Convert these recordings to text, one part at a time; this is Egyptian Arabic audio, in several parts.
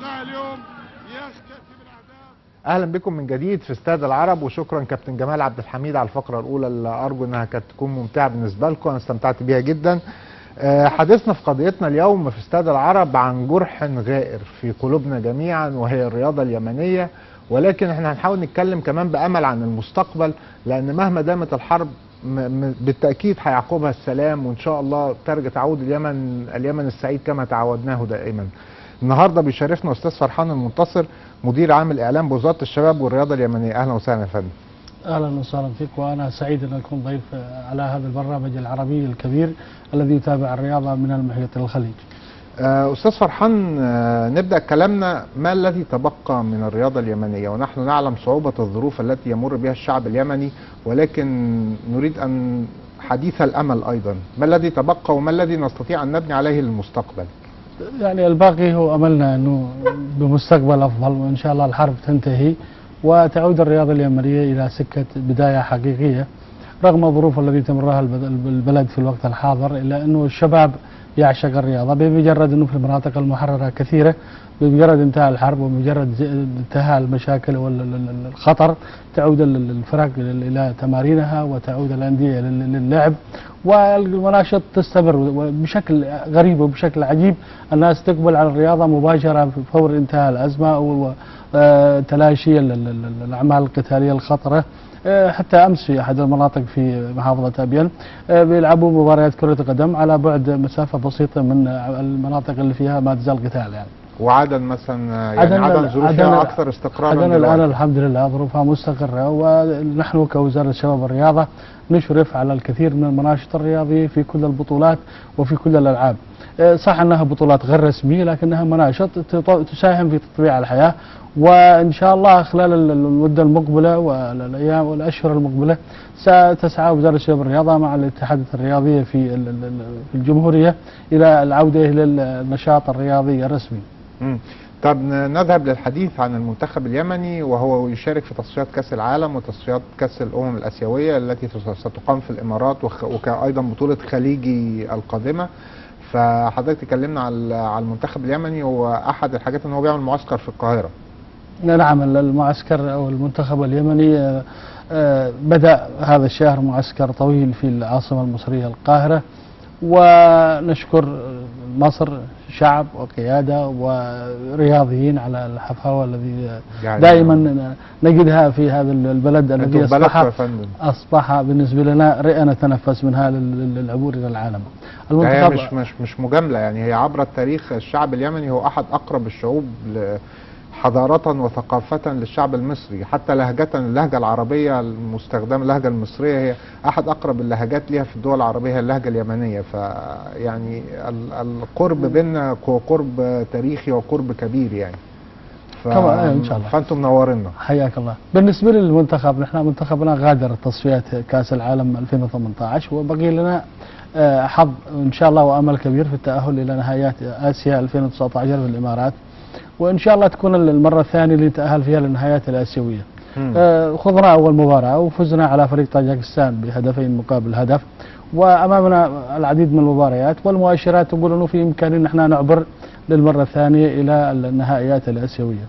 لقاء اليوم يختتم الاهداف. اهلا بكم من جديد في استاد العرب، وشكرا كابتن جمال عبد الحميد على الفقرة الاولى اللي ارجو انها كانت تكون ممتعة بالنسبة لكم، انا استمتعت بيها جدا. حديثنا في قضيتنا اليوم في استاد العرب عن جرح غائر في قلوبنا جميعا وهي الرياضة اليمنية، ولكن احنا هنحاول نتكلم كمان بامل عن المستقبل، لان مهما دامت الحرب بالتاكيد هيعقبها السلام، وان شاء الله ترجع تعود اليمن السعيد كما تعودناه دائما. النهارده بيشرفنا استاذ فرحان المنتصر، مدير عام الاعلام بوزارة الشباب والرياضة اليمنية. اهلا وسهلا يا فندم. اهلا وسهلا فيك، وانا سعيد ان اكون ضيف على هذا البرنامج العربي الكبير الذي يتابع الرياضة من المحيط الخليج. استاذ فرحان، نبدا كلامنا، ما الذي تبقى من الرياضة اليمنية؟ ونحن نعلم صعوبة الظروف التي يمر بها الشعب اليمني، ولكن نريد ان حديث الامل ايضا. ما الذي تبقى وما الذي نستطيع ان نبني عليه للمستقبل؟ يعني الباقي هو املنا انه بمستقبل افضل، وان شاء الله الحرب تنتهي وتعود الرياضة اليمنية الى سكة بداية حقيقية، رغم الظروف التي تمرها البلد في الوقت الحاضر، الا انه الشباب يعشق الرياضة بمجرد انه في المناطق المحررة كثيرة، بمجرد انتهاء الحرب ومجرد انتهاء المشاكل والخطر تعود الفرق الى تمارينها وتعود الاندية للعب، والمناشط تستمر بشكل غريب وبشكل عجيب. الناس تقبل على الرياضة مباشرة فور انتهاء الازمة وتلاشي الاعمال القتالية الخطرة. حتى امس في احد المناطق في محافظة ابين بيلعبوا مباريات كره قدم على بعد مسافة بسيطة من المناطق اللي فيها ما تزال قتال يعني. وعدن مثلا، يعني عدن ظروفها اكثر استقرارا عدن الان الحمد لله ظروفها مستقره، ونحن كوزارة الشباب والرياضة نشرف على الكثير من المناشط الرياضية في كل البطولات وفي كل الالعاب. صح انها بطولات غير رسمية لكنها مناشط تساهم في تطبيع الحياة، وان شاء الله خلال المدة المقبلة والايام والاشهر المقبلة ستسعى وزارة الشباب والرياضة مع الاتحادات الرياضية في الجمهورية الى العودة الى النشاط الرياضي الرسمي. طب نذهب للحديث عن المنتخب اليمني وهو يشارك في تصفيات كأس العالم وتصفيات كأس الأمم الآسيوية التي ستقام في الإمارات، وأيضا بطولة خليجي القادمة. فحضرتك تكلمنا على المنتخب اليمني، وأحد الحاجات أنه هو بيعمل معسكر في القاهرة. نعم، المعسكر أو المنتخب اليمني بدأ هذا الشهر معسكر طويل في العاصمة المصرية القاهرة، ونشكر مصر شعب وقيادة ورياضيين على الحفاوة الذي يعني دائما نجدها في هذا البلد الذي أصبح بالنسبة لنا رئة نتنفس منها للعبور إلى العالم. المنتخب مش مجاملة، يعني هي عبر التاريخ الشعب اليمني هو أحد أقرب الشعوب حضارة وثقافة للشعب المصري، حتى لهجة، اللهجة العربية المستخدمة، اللهجة المصرية هي أحد أقرب اللهجات ليها في الدول العربية، هي اللهجة اليمنية. فيعني القرب بيننا قرب تاريخي وقرب كبير يعني. إن شاء الله. فأنتم منورينا. حياك الله. بالنسبة للمنتخب، نحن منتخبنا غادر تصفيات كأس العالم 2018، وبقي لنا حظ إن شاء الله وأمل كبير في التأهل إلى نهائيات آسيا 2019 في الإمارات، وإن شاء الله تكون المرة الثانية اللي نتأهل فيها للنهايات الآسيوية. خضنا أول مباراة وفزنا على فريق طاجكستان بهدفين مقابل هدف، وأمامنا العديد من المباريات، والمؤشرات تقول أنه في إمكانية أن احنا نعبر للمرة الثانية إلى النهائيات الآسيوية.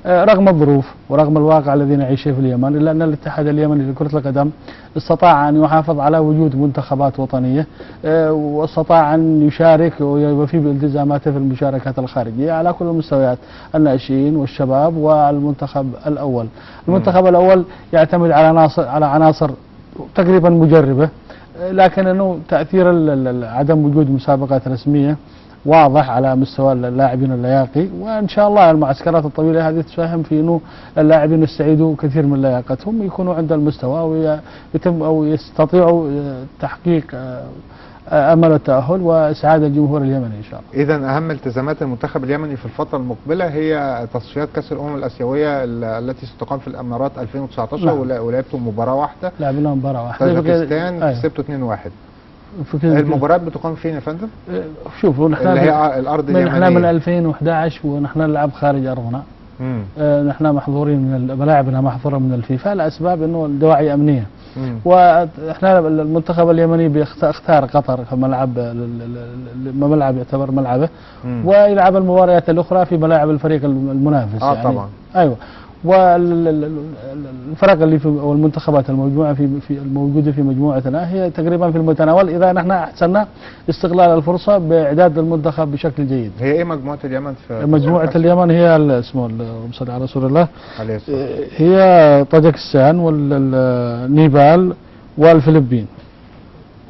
رغم الظروف ورغم الواقع الذي نعيشه في اليمن، إلا أن الاتحاد اليمني لكرة القدم استطاع أن يحافظ على وجود منتخبات وطنية، واستطاع أن يشارك ويوفي بالتزاماته في المشاركات الخارجية على كل المستويات، الناشئين والشباب والمنتخب الأول. المنتخب الأول يعتمد على عناصر تقريبا مجربة، لكن أنه تأثير عدم وجود مسابقات رسمية واضح على مستوى اللاعبين اللياقي، وان شاء الله المعسكرات الطويلة هذه تساهم في انه اللاعبين يستعيدوا كثير من لياقتهم، يكونوا عند المستوى ويتم او يستطيعوا تحقيق امل التاهل واسعاد الجمهور اليمني ان شاء الله. اذا اهم التزامات المنتخب اليمني في الفترة المقبلة هي تصفيات كاس الامم الاسيوية التي ستقام في الامارات 2019. نعم. ولعبتوا مباراة واحدة. لعبنا مباراة واحدة. طاجكستان كسبتوا 2-1. المباريات بتقام فين يا فندم؟ شوفوا نحن اللي هي الارض اليمنية، نحن من 2011 ونحن نلعب خارج ارضنا. نحن محظورين من ملاعبنا محظورة من الفيفا لأسباب أنه دواعي أمنية. واحنا المنتخب اليمني اختار قطر كملعب، ملعب يعتبر ملعبه، ويلعب المباريات الأخرى في ملاعب الفريق المنافس. يعني طبعا. أيوة. والفرق اللي في والمنتخبات المجموعة في الموجودة في مجموعتنا هي تقريبا في المتناول إذا نحن أحسننا استغلال الفرصة بإعداد المنتخب بشكل جيد. هي إيه مجموعة اليمن؟ في مجموعة اليمن هي اسمه صلى على رسول الله عليه الصلاة، هي طاجكستان والنيبال والفلبين،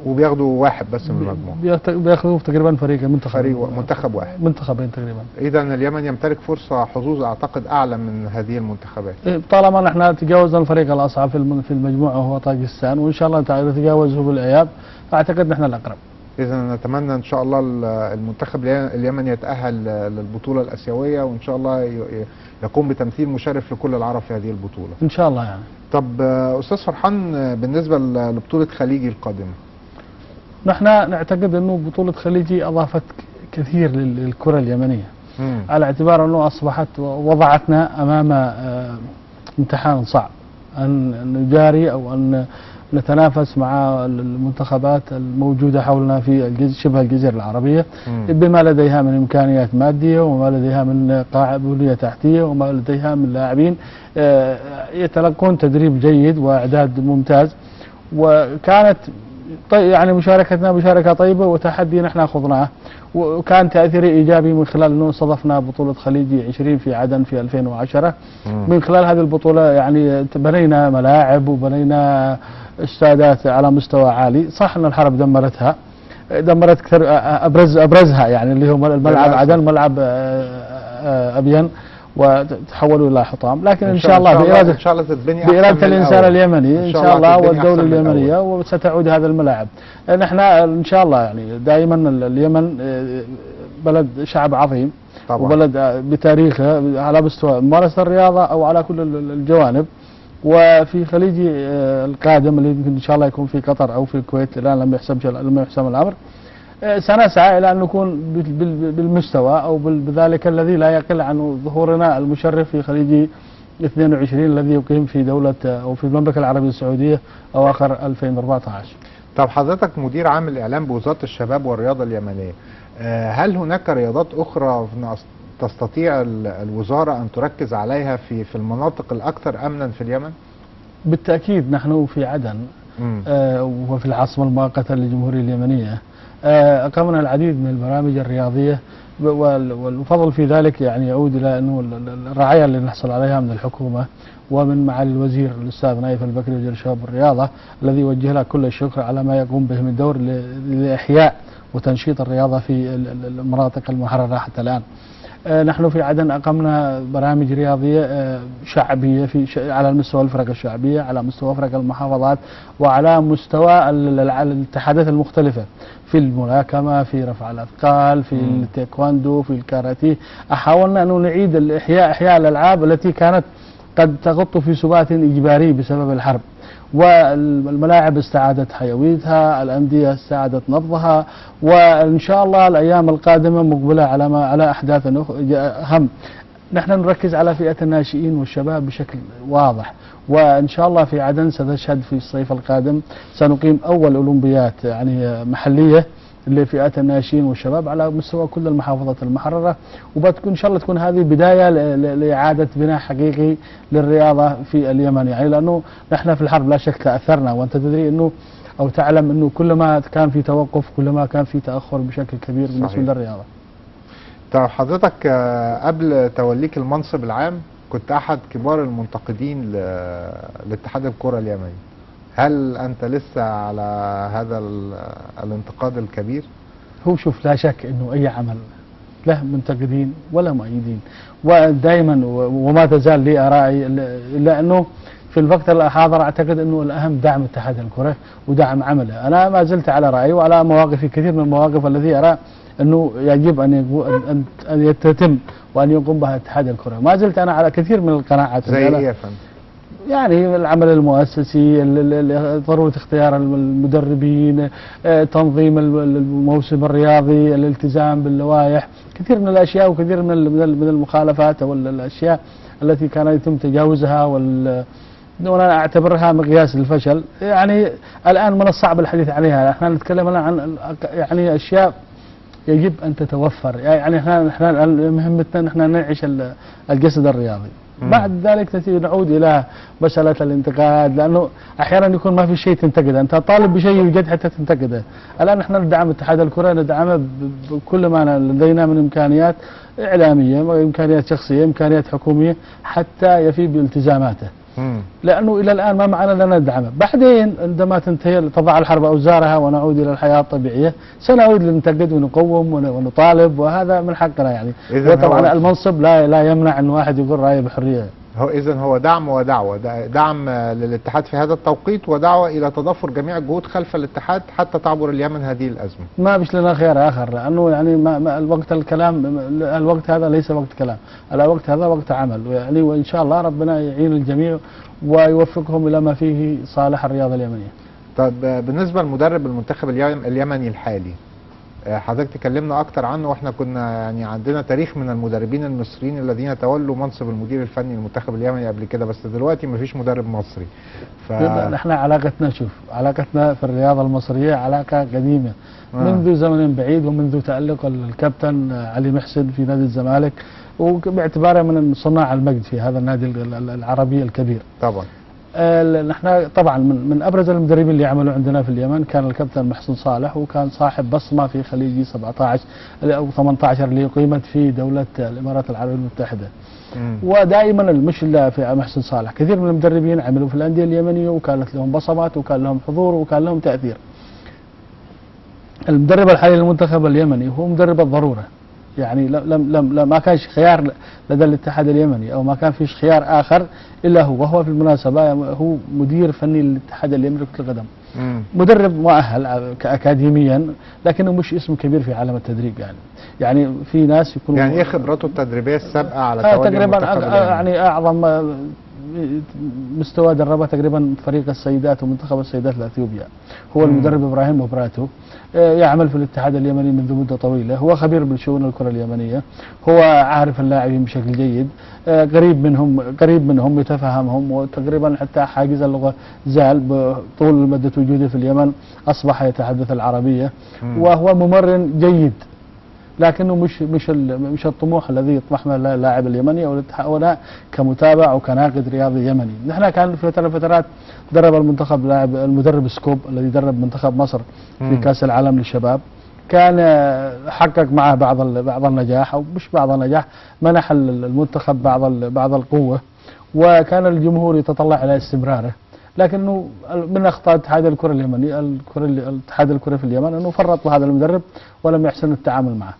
وبياخدوا واحد بس من المجموعة، بياخدوا تقريبا فريق منتخب، فريق منتخب واحد، منتخبين تقريبا. اذا اليمن يمتلك فرصة حظوظ اعتقد اعلى من هذه المنتخبات طالما نحن تجاوزنا الفريق الاصعب في المجموعة وهو طاجكستان، وان شاء الله نتجاوزه بالاياب، اعتقد نحن الاقرب. اذا نتمنى ان شاء الله المنتخب اليمني يتاهل للبطولة الاسيوية، وان شاء الله يقوم بتمثيل مشرف لكل العرب في هذه البطولة ان شاء الله. يعني طب استاذ فرحان، بالنسبة لبطولة خليجي القادمة، نحن نعتقد أنه بطولة خليجي أضافت كثير للكرة اليمنية، على اعتبار أنه أصبحت وضعتنا أمام امتحان صعب أن نجاري أو أن نتنافس مع المنتخبات الموجودة حولنا في شبه الجزيرة العربية، بما لديها من إمكانيات مادية، وما لديها من قاعدة تحتية، وما لديها من لاعبين يتلقون تدريب جيد وإعداد ممتاز. وكانت يعني مشاركتنا مشاركة طيبة وتحدي نحن خضناه، وكان تأثيره إيجابي من خلال أنه استضفنا بطولة خليجي 20 في عدن في 2010. من خلال هذه البطولة يعني بنينا ملاعب وبنينا استادات على مستوى عالي. صح أن الحرب دمرتها، دمرت كثير، أبرزها يعني اللي هو الملعب عدن، ملعب أبين، وتحولوا الى حطام. لكن ان شاء الله باراده، ان شاء الله تتبني باراده الانسان اليمني ان شاء الله والدولة اليمنية، وستعود هذا الملاعب. نحن ان شاء الله يعني دائما اليمن بلد شعب عظيم طبعا، وبلد بتاريخه على مستوى ممارسة الرياضة او على كل الجوانب. وفي خليجي القادم اللي يمكن ان شاء الله يكون في قطر او في الكويت، الان لم يحسم الامر، سنسعى إلى أن نكون بالمستوى أو بذلك الذي لا يقل عن ظهورنا المشرف في خليجي 22 الذي يقيم في دولة أو في المملكة العربية السعودية أواخر 2014. طب حضرتك مدير عام الإعلام بوزارة الشباب والرياضة اليمنية، هل هناك رياضات أخرى تستطيع الوزارة أن تركز عليها في المناطق الأكثر أمنا في اليمن؟ بالتأكيد نحن في عدن وفي العاصمة المؤقتة للجمهورية اليمنية أقمنا العديد من البرامج الرياضية، والفضل في ذلك يعني يعود إلى أنه الرعاية اللي نحصل عليها من الحكومة ومن معالي الوزير الأستاذ نايف البكري وزير الشباب والرياضة، الذي يوجه له كل الشكر على ما يقوم به من دور لإحياء وتنشيط الرياضة في المناطق المحررة حتى الآن. نحن في عدن أقمنا برامج رياضية شعبية في على مستوى الفرق الشعبية، على مستوى فرق المحافظات، وعلى مستوى الاتحادات المختلفة في الملاكمة، في رفع الأثقال، في التايكواندو، في الكاراتيه. حاولنا أن نعيد إحياء الألعاب التي كانت قد تغط في سبات إجباري بسبب الحرب. والملاعب استعادت حيويتها، الأندية استعادت نبضها، وإن شاء الله الأيام القادمة مقبلة على أحداث أهم. نحن نركز على فئة الناشئين والشباب بشكل واضح، وإن شاء الله في عدن ستشهد في الصيف القادم سنقيم أول أولمبيات يعني محلية لفئات الناشئين والشباب على مستوى كل المحافظات المحررة، وبتكون إن شاء الله تكون هذه بداية لإعادة بناء حقيقي للرياضة في اليمن. يعني لأنه نحن في الحرب لا شك تأثرنا، وأنت تدري أنه أو تعلم أنه كلما كان في توقف كلما كان في تأخر بشكل كبير بالنسبة للرياضة. طب حضرتك قبل توليك المنصب العام كنت أحد كبار المنتقدين لاتحاد الكرة اليمني، هل أنت لسه على هذا الانتقاد الكبير؟ هو شوف، لا شك أنه أي عمل له منتقدين ولا مؤيدين، ودائما وما تزال لي آرائي، إلا أنه في الوقت الحاضر أعتقد أنه الأهم دعم اتحاد الكرة ودعم عمله. أنا ما زلت على رأيي وعلى مواقفي، كثير من المواقف التي أرى أنه يجب أن يتم وأن يقوم بها اتحاد الكرة، ما زلت أنا على كثير من القناعات. زي إيه يا فندم؟ يعني العمل المؤسسي، ضرورة اختيار المدربين، تنظيم الموسم الرياضي، الالتزام باللوائح، كثير من الأشياء وكثير من المخالفات أو الأشياء التي كان يتم تجاوزها وأنا أعتبرها مقياس للفشل. يعني الآن من الصعب الحديث عليها. احنا نتكلم الآن عن يعني أشياء يجب أن تتوفر. يعني احنا مهمتنا نحن نعيش الجسد الرياضي. بعد ذلك نعود إلى مسألة الانتقاد، لأنه أحيانا يكون ما في شيء تنتقده، أنت طالب بشيء يوجد حتى تنتقده. الآن نحن ندعم اتحاد الكرة، ندعمه بكل ما لدينا من إمكانيات إعلامية وإمكانيات شخصية، إمكانيات حكومية، حتى يفي بالتزاماته. لأنه إلى الآن ما معنا لنا ندعمه. بعدين عندما تنتهي تضع الحرب أوزارها ونعود إلى الحياة الطبيعية، سنعود لننتقد ونقوم ونطالب، وهذا من حقنا يعني. وطبعا المنصب لا يمنع أن واحد يقول رأيه بحرية. هو إذن هو دعم ودعوة، دعم للاتحاد في هذا التوقيت ودعوة إلى تضافر جميع الجهود خلف الاتحاد حتى تعبر اليمن هذه الأزمة. ما بش لنا خيار آخر، لأنه يعني ما الوقت الكلام، الوقت هذا ليس وقت كلام، الوقت هذا وقت عمل يعني، وإن شاء الله ربنا يعين الجميع ويوفقهم إلى ما فيه صالح الرياضة اليمنية. طب بالنسبة لمدرب المنتخب اليمني الحالي، حضرتك تكلمنا اكتر عنه، واحنا كنا يعني عندنا تاريخ من المدربين المصريين الذين تولوا منصب المدير الفني للمنتخب اليمني قبل كده، بس دلوقتي مفيش مدرب مصري. احنا علاقتنا، شوف علاقتنا في الرياضة المصرية علاقة قديمة منذ زمن بعيد، ومنذ تألق الكابتن علي محسن في نادي الزمالك، وباعتباره من صناع المجد في هذا النادي العربي الكبير. طبعا نحن طبعا من ابرز المدربين اللي عملوا عندنا في اليمن كان الكابتن محسن صالح، وكان صاحب بصمة في خليجي 17 او 18 اللي اقيمت في دولة الامارات العربية المتحدة. ودائما مش الا في محسن صالح، كثير من المدربين عملوا في الاندية اليمنية وكانت لهم بصمات وكان لهم حضور وكان لهم تاثير. المدرب الحالي للمنتخب اليمني هو مدرب الضرورة، يعني لم لم ما كانش خيار لدى الاتحاد اليمني او ما كان فيش خيار اخر الا هو، وهو في المناسبة هو مدير فني للاتحاد اليمني لكرة القدم. مدرب مؤهل اكاديميا، لكنه مش اسم كبير في عالم التدريب يعني في ناس يكونوا يعني ايه خبراته التدريبية السابقة على تولي تقريبا يعني اعظم مستوى دربه تقريبا فريق السيدات ومنتخب السيدات الاثيوبيا، هو المدرب ابراهيم مبراتو، يعمل في الاتحاد اليمني منذ مده طويلة، هو خبير بالشؤون الكره اليمنية، هو عارف اللاعبين بشكل جيد، قريب منهم يتفهمهم، وتقريبا حتى حاجز اللغة زال طول مده وجوده في اليمن، اصبح يتحدث العربية، وهو ممرن جيد، لكنه مش الطموح الذي يطمح له اللاعب اليمني او لا كمتابع او كناقد رياضي يمني. نحن كان في فترة من الفترات درب المنتخب لاعب المدرب سكوب الذي درب منتخب مصر في كاس العالم للشباب، كان حقق معه بعض النجاح، او مش بعض النجاح، منح المنتخب بعض القوة، وكان الجمهور يتطلع الى استمراره. لكنه من اخطاء اتحاد الكره اليمني، اتحاد الكره في اليمن، انه فرط بهذا المدرب ولم يحسن التعامل معه.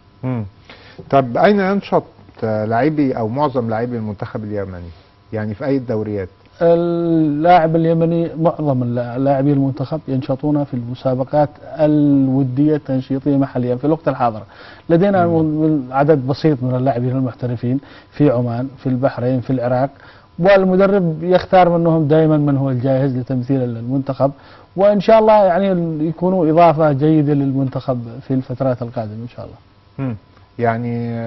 طب اين ينشط لاعبي او معظم لاعبي المنتخب اليمني؟ يعني في اي الدوريات؟ اللاعب اليمني معظم لاعبي المنتخب ينشطون في المسابقات الودية التنشيطيه محليا في الوقت الحاضر. لدينا عدد بسيط من اللاعبين المحترفين في عمان، في البحرين، في العراق، والمدرب يختار منهم دائما من هو الجاهز لتمثيل المنتخب، وان شاء الله يعني يكونوا اضافه جيدة للمنتخب في الفترات القادمة ان شاء الله. يعني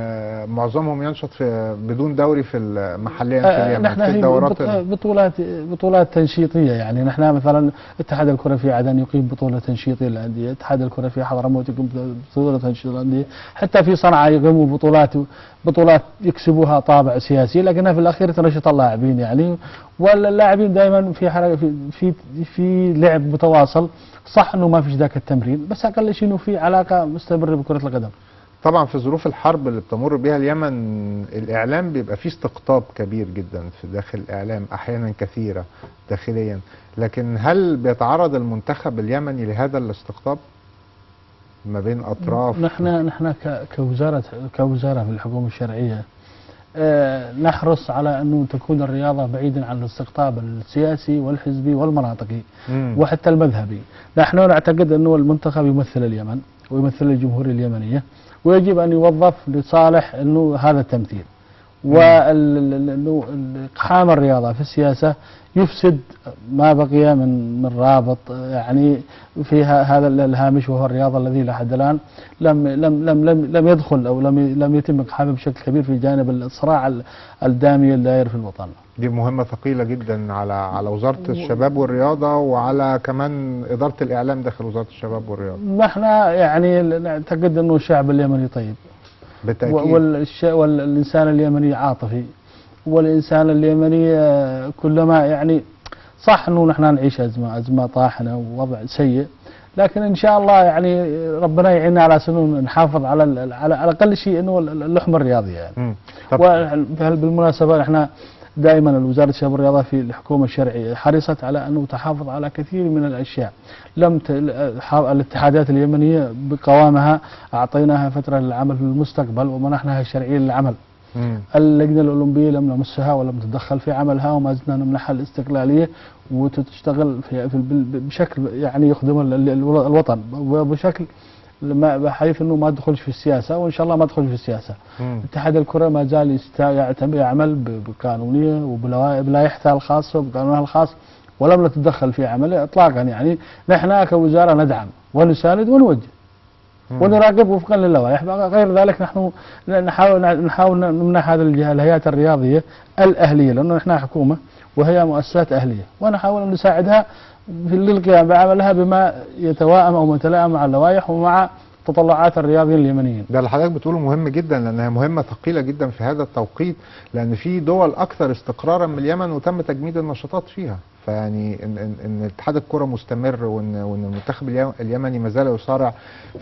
معظمهم ينشط في بدون دوري في محليا في اليمن، نحن في الدورات بطولات تنشيطيه، يعني نحن مثلا اتحاد الكره في عدن يقيم بطوله تنشيطيه للاندية، اتحاد الكره في حضرموت يقيم بطوله تنشيطيه للاندية، حتى في صنعاء يقيموا بطولات يكسبوها طابع سياسي، لكنها في الاخير تنشط اللاعبين يعني، واللاعبين دائما في حركة، في في لعب متواصل. صح انه ما فيش ذاك التمرين، بس اقل شيء انه في علاقة مستمرة بكره القدم. طبعا في ظروف الحرب اللي بتمر بها اليمن، الإعلام بيبقى فيه استقطاب كبير جدا في داخل الإعلام أحيانا كثيرة داخليا، لكن هل بيتعرض المنتخب اليمني لهذا الاستقطاب ما بين أطراف؟ نحن كوزارة في الحكومة الشرعية نحرص على أنه تكون الرياضة بعيدا عن الاستقطاب السياسي والحزبي والمناطقي وحتى المذهبي. نحن نعتقد أنه المنتخب يمثل اليمن ويمثل الجمهورية اليمنية، ويجب أن يوظف لصالح أنه هذا التمثيل، وإقحام الرياضة في السياسة يفسد ما بقي من رابط يعني في هذا الهامش، وهو الرياضة الذي لحد الآن لم لم لم لم لم يدخل أو لم يتم إقحامه بشكل كبير في جانب الصراع الدامي الدائر في الوطن. دي مهمة ثقيلة جدا على وزارة الشباب والرياضة، وعلى كمان إدارة الإعلام داخل وزارة الشباب والرياضة. نحن يعني نعتقد أنه الشعب اليمني طيب بالتأكيد، والإنسان اليمني عاطفي، والإنسان اليمني كلما يعني صح أنه نحن نعيش أزمة طاحنة ووضع سيء، لكن إن شاء الله يعني ربنا يعيننا على سنون نحافظ على أقل شيء أنه اللحمة الرياضية يعني. وبالمناسبة نحن دائما وزارة الشباب والرياضة في الحكومة الشرعية حرصت على أنه تحافظ على كثير من الأشياء. لم الاتحادات اليمنية بقوامها أعطيناها فترة للعمل في المستقبل ومنحناها الشرعية للعمل. اللجنة الأولمبية لم نمسها ولم نتدخل في عملها، وما زلنا نمنحها الاستقلالية وتشتغل في بشكل يعني يخدم الوطن وبشكل بحيث انه ما تدخلش في السياسة، وان شاء الله ما تدخلش في السياسة. اتحاد الكره ما زال يعمل بقانونيه وبلائحتها الخاصة وبقانونها الخاص، ولم نتدخل في عمله اطلاقا. يعني نحن كوزارة ندعم ونساند ونوجه ونراقب وفقا للوائح، غير ذلك نحن نحاول نمنح هذه الهيئات الرياضية الاهلية، لانه نحن حكومة وهي مؤسسات اهليه، ونحاول ان نساعدها للقيام بعملها بما يتوائم او يتلائم مع اللوائح ومع تطلعات الرياضيين اليمنيين. ده اللي حضرتك بتقوله مهم جدا، لانها مهمة ثقيلة جدا في هذا التوقيت، لان في دول اكثر استقرارا من اليمن وتم تجميد النشاطات فيها. فيعني ان اتحاد الكره مستمر، وان المنتخب اليمني ما زال يصارع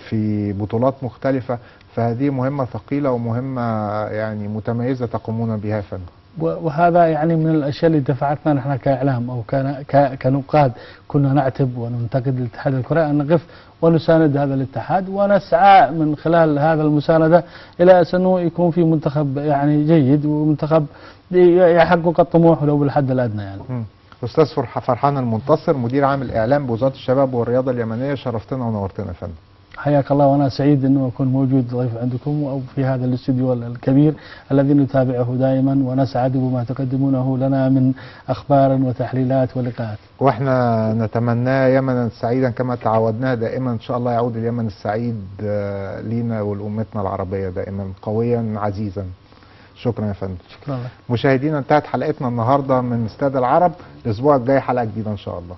في بطولات مختلفة، فهذه مهمة ثقيلة ومهمة يعني متميزة تقومون بها فندم. وهذا يعني من الأشياء اللي دفعتنا نحن كإعلام أو كنقاد كنا نعتب وننتقد الاتحاد الكرة أن نقف ونساند هذا الاتحاد، ونسعى من خلال هذا المساندة إلى أنه يكون في منتخب يعني جيد ومنتخب يحقق الطموح ولو بالحد الأدنى يعني. أستاذ فرحان المنتصر، مدير عام الإعلام بوزارة الشباب والرياضة اليمنية، شرفتنا ونورتنا يا فندم. حياك الله، وأنا سعيد أنه أكون موجود ضيف عندكم أو في هذا الاستوديو الكبير الذي نتابعه دائما ونسعد بما تقدمونه لنا من أخبار وتحليلات ولقاءات. وإحنا نتمنى يمنا سعيدا كما تعودناه دائما، إن شاء الله يعود اليمن السعيد لينا ولأمتنا العربية دائما قويا عزيزا. شكرا يا فندم. شكرا لك. مشاهدينا، انتهت حلقتنا النهارده من استاد العرب. الأسبوع الجاي حلقة جديدة إن شاء الله.